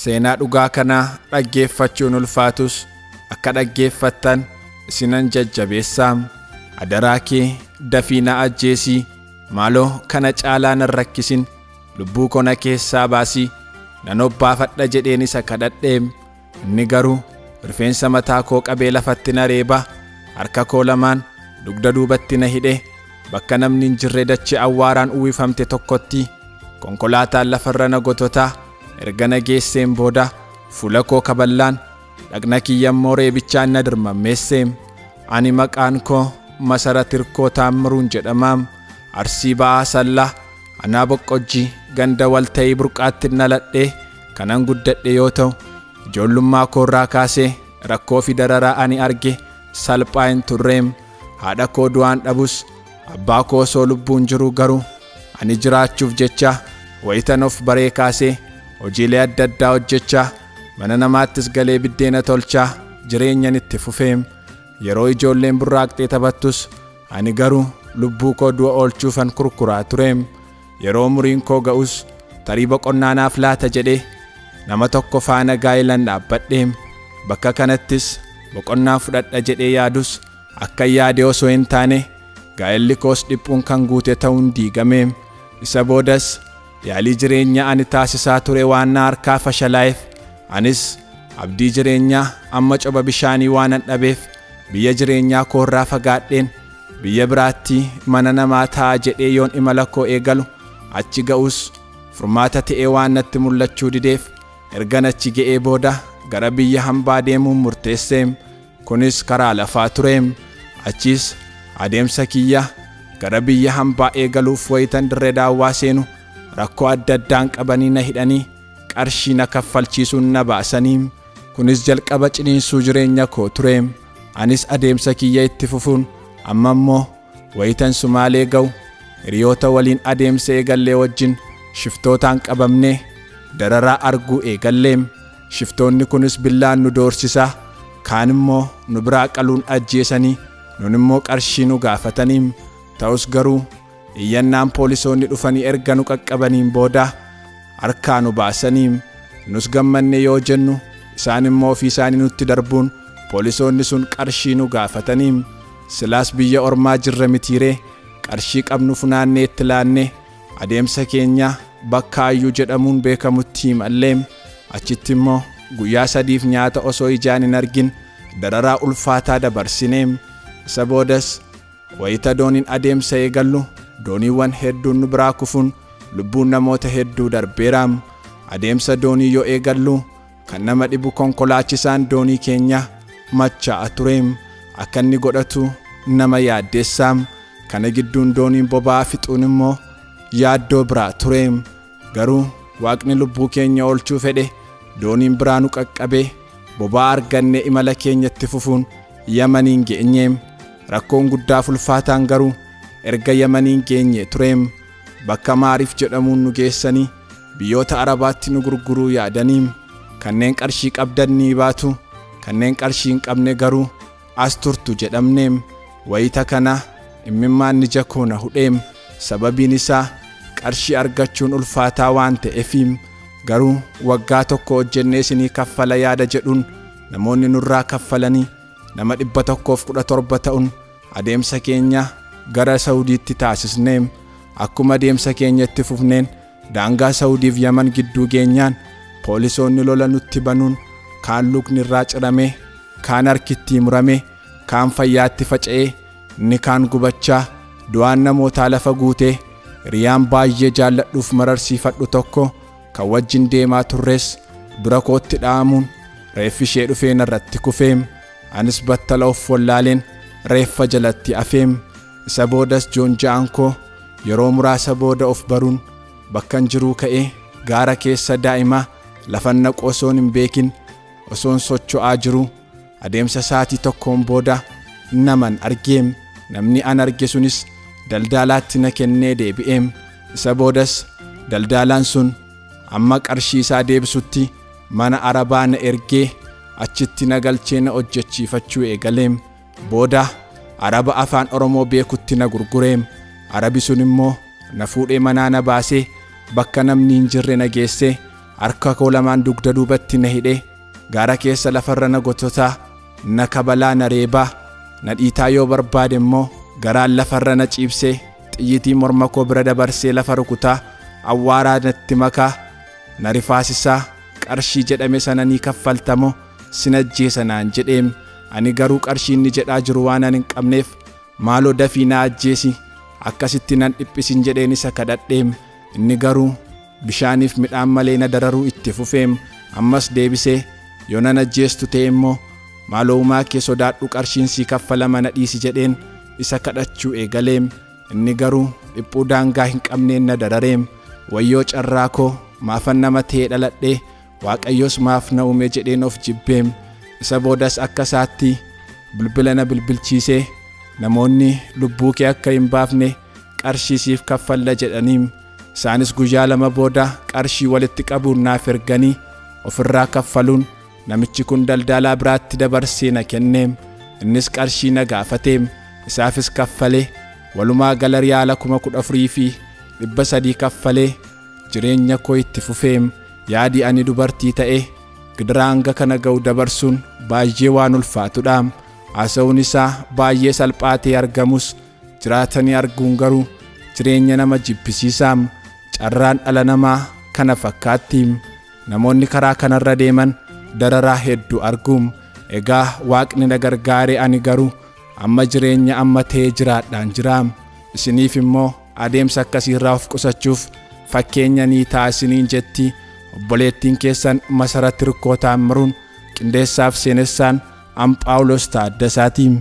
Seenaa dhugaa kanaa dhaggeeffachuun ulfaatus akka dhaggeeffattan isinan jajjabeessaa. Adaraa kee dafii na ajjeesii, maaloo kana caalaa nan rakkisin, lubbuu koo na keessaa baasii, nan obbaafadha jedheen isa kadhadhee. Inni garuu rifeensa mataa koo qabee lafatti na reeba, harka koo lamaan dugda duubatti na hidhe, bakka namni hin jirre dachee awwaaraan uwwifamte tokkotti konkolaataan lafarra na gototaa erga na geesseen booda fuula koo kaballaan dhagna kiyyammoo reebichaan na dirmammeesse. Ani maqaan koo Masarat Hirkoo Taammiruun jedhamaam. Arsii Ba'aa Sallaa Anaa Boqqojjii ganda Walta'ii Burqaatti dhaladhee kanan guddadhe yoo ta'u, ijoollummaa koorraa kaasee rakkoo fi dararaa ani arge salphaa hin turreem. Haadha koo du'aan dhabus abbaa koo osoo lubbuun jiru garuu ani jiraachuuf jecha wayitan of baree kaasee hojiilee adda addaa hojjechaa mana namaattis galee biddeena tolchaa jireenyan itti fufeem. Yeroo ijoolleen burraaqxee taphattus ani garuu lubbuu koo du'a oolchuufan kurkuraa tureem. Yeroo umuriin koo ga'us tarii boqonnaa naaf laata jedhee nama tokko faana gaa'ilan dhaabbadheem. Bakka kanattis boqonnaa fudhadha jedhee yaadus akka yaade osoo hin taane gaa'elli koos dhiphuun kan guute ta'uun diigameem. Isa boodas yaalii jireenyaa ani taasisaa ture waan na harkaa fashalaa'eef anis abdii jireenyaa amma coba bishaanii waanan dhabeef biyya jireenyaa koorraa fagaadheen biyya biraatti mana namaa ta'a jedhee yoon imala koo eegalu achi ga'us furmaata ta'ee waan natti mul'achuu dideef ergan achi ga'ee booda gara biyya hambaa deemuun murteesseem. Kunis karaa lafaa tureem. Achis adeemsa kiyya gara biyya hambaa eegaluuf wayitan dirree daawwaa seenu rakkoo adda addaan qabanii na hidhanii qarshii na kaffalchiisuun na baasaniim. Kunis jalqaba ciniinsuu jireenya koo tureem. Anis adeemsa kiyya itti fufuun amma immoo wayitan Sumaalee ga'u hiriyoota waliin adeemsa eegallee wajjin shiftootaan qabamnee dararaa arguu eegalleem. Shiftoonni kunis billaan nu doorsisaa, kaan immoo nu biraa qaluun ajjeesanii, nun immoo qarshii nu gaafataniim. Ta'us garuu iyyannaan poolisoonni dhufanii erga nu qaqqabaniin booda harkaa nu baasaniim. Nus gammanne yoo jennu isaan immoo ofii isaanii nutti darbuun poolisoonni sun qarshii nu gaafataniim. Silaas biyya ormaa jirra mitiiree qarshii qabnu funaannee itti laannee adeemsa keenya bakka Ayyuu jedhamuun beekamutti himalleem. Achitti immoo guyyaa sadiif nyaata osoo ijaan hin argin dararaa ulfaataa dabarsineem. Isa boodas wayita dooniin adeemsa eegallu dooniiwwan hedduun nu biraa kufuun lubbuun namoota hedduu darbeeraam. Adeemsa doonii yoo eegallu kan nama dhibu konkolaachisaan doonii keenya macha'a tureem. Akka inni godhatu nama yaaddeessaam. Kana gidduun dooniin boba'aa fixuun immoo yaaddoo biraa tureem. Garuu waaqni lubbuu keenya oolchuu fedhe dooniin biraa nu qaqqabee boba'aa argannee imala keenyatti fufuun Yamaniin geenyeem. Rakkoon guddaa ulfaataan garuu erga Yamaniin geenye tureem. Bakka Maariif jedhamuun nu geessanii biyyoota Arabaatti nu gurguruu yaadaniim. Kanneen qarshii qabdan ni baatu, kanneen qarshii hin qabne garuu as turtu jedhamneem. Wayita kana imimmaan ija koo na hudheem. Sababiin isaa qarshii argachuun ulfaataa waan ta'eefiim. Garuu waggaa tokko hojjennee isinii kaffala yaada jedhuun namoonni nurraa kaffalanii nama 117 ta'uun adeemsa keenya gara Saudiitti taasisneem. Akkuma adeemsa keenyatti fufneen daangaa Saudiif Yaman gidduu geenyaan poolisoonni lola nutti banuun kaan lukni irraa cirame, kaan harkitti murame, kaan fayyaatti faca'ee, inni kaan gubachaa du'aan namootaa lafa guutee. Hiriyaan baay'ee jaalladhuuf mararsiifadhu tokko kan wajjin deemaa turres dura kootti dha'amuun reeffi ishee dhufee narratti kufeem. Anis battala of wallaaleen reeffa jalatti afeem. Isa boodas joonja'aan koo yeroo muraasa booda of baruun bakkan jiruu ka'ee gaara keessa daa'imaa lafan naqu osoon hin beekin osoon socho'aa jiruu adeemsa sa'aatii tokkoon booda naman argeem. Namni an arge sunis daldaalaatti na kennee deebi'eem. Isa boodas daldaalaan sun amma qarshii isaa deebisutti mana Arabaa na ergee achitti na galchee na hojjechiifachuu eegaleem. Booda Araba afaan Oromoo beekutti na gurgureem. Arabi sun immoo na fuudhee manaa na baasee bakka namni hin jirre na geessee Harka koo lamaan dugda duubatti na hidhee gaara keessa lafarra na gototaa, na kabalaa, na reebaa, na dhiitaa, yoo barbaade immoo garaan lafarra na ciibsee xiyyitii morma koo bira dabarsee lafa rukutaa, awwaaraa natti makaa, na rifaasisaa, qarshii jedhame sana ni kaffaltamoo sin ajjeesa naan jedheem. Ani garuu qarshii inni jedhaa jiru waan ani hin qabneef, maaloo dafii na ajjeesi, akkasitti nan dhiphisin jedheen isa kadhadheem. Inni garuu bishaaniif midhaan malee na dararuu itti fufeem. Ammas deebisee, yoo nan ajjeestu ta'e immoo maaloo uumaa kee sodaadhu, qarshiin sii kaffalama, na dhiisi jedheen isa kadhachuu eegaleem. Inni garuu dhiphuu daangaa hin qabneen na darareem. Wayyoo carraa koo, maafan nama ta'ee dhaladhee, Waaqayyos maaf na uume jedheen of jibbeem. Isa boodas akka isaatti bilbila na bilbilchiisee, namoonni lubbuu kee akka hin baafne qarshii siif kaffalla jedhaniim. Isaanis guyyaa 2 booda qarshii walitti qabuun naaf erganii ofirraa kaffaluun namichi kun daldalaa biraatti dabarsee na kenneem. Innis qarshii na gaafateem, isaafis kaffalee walumaa gala riyaala 14,300 kaffalee jireenya koo itti fufeem. Yaadi ani dubartii ta'e gidiraa hanga kana ga'u dabarsuun baay'ee waan ulfaatudha. Haasa'uun isaa baay'ee salphaa ta'ee argamus jiraatanii arguun garuu jireenya nama jibbisiisaam. Carraan dhala namaa kana fakkaattiim. Namoonni karaa kanarra deeman dararaa hedduu arguum. Egaa Waaqni na gargaare, ani garuu amma jireenya amma ta'ee jiraadhaan jiraam. Isiniif immoo adeemsa akkasiirraa of qusachuuf fakkeenya ni ta'a isiniin jetti obboleettiin keessan Masarat Hirkoo Taammiruun, qindeessaaf seenessaan an Phaawulos Taaddasaatiin.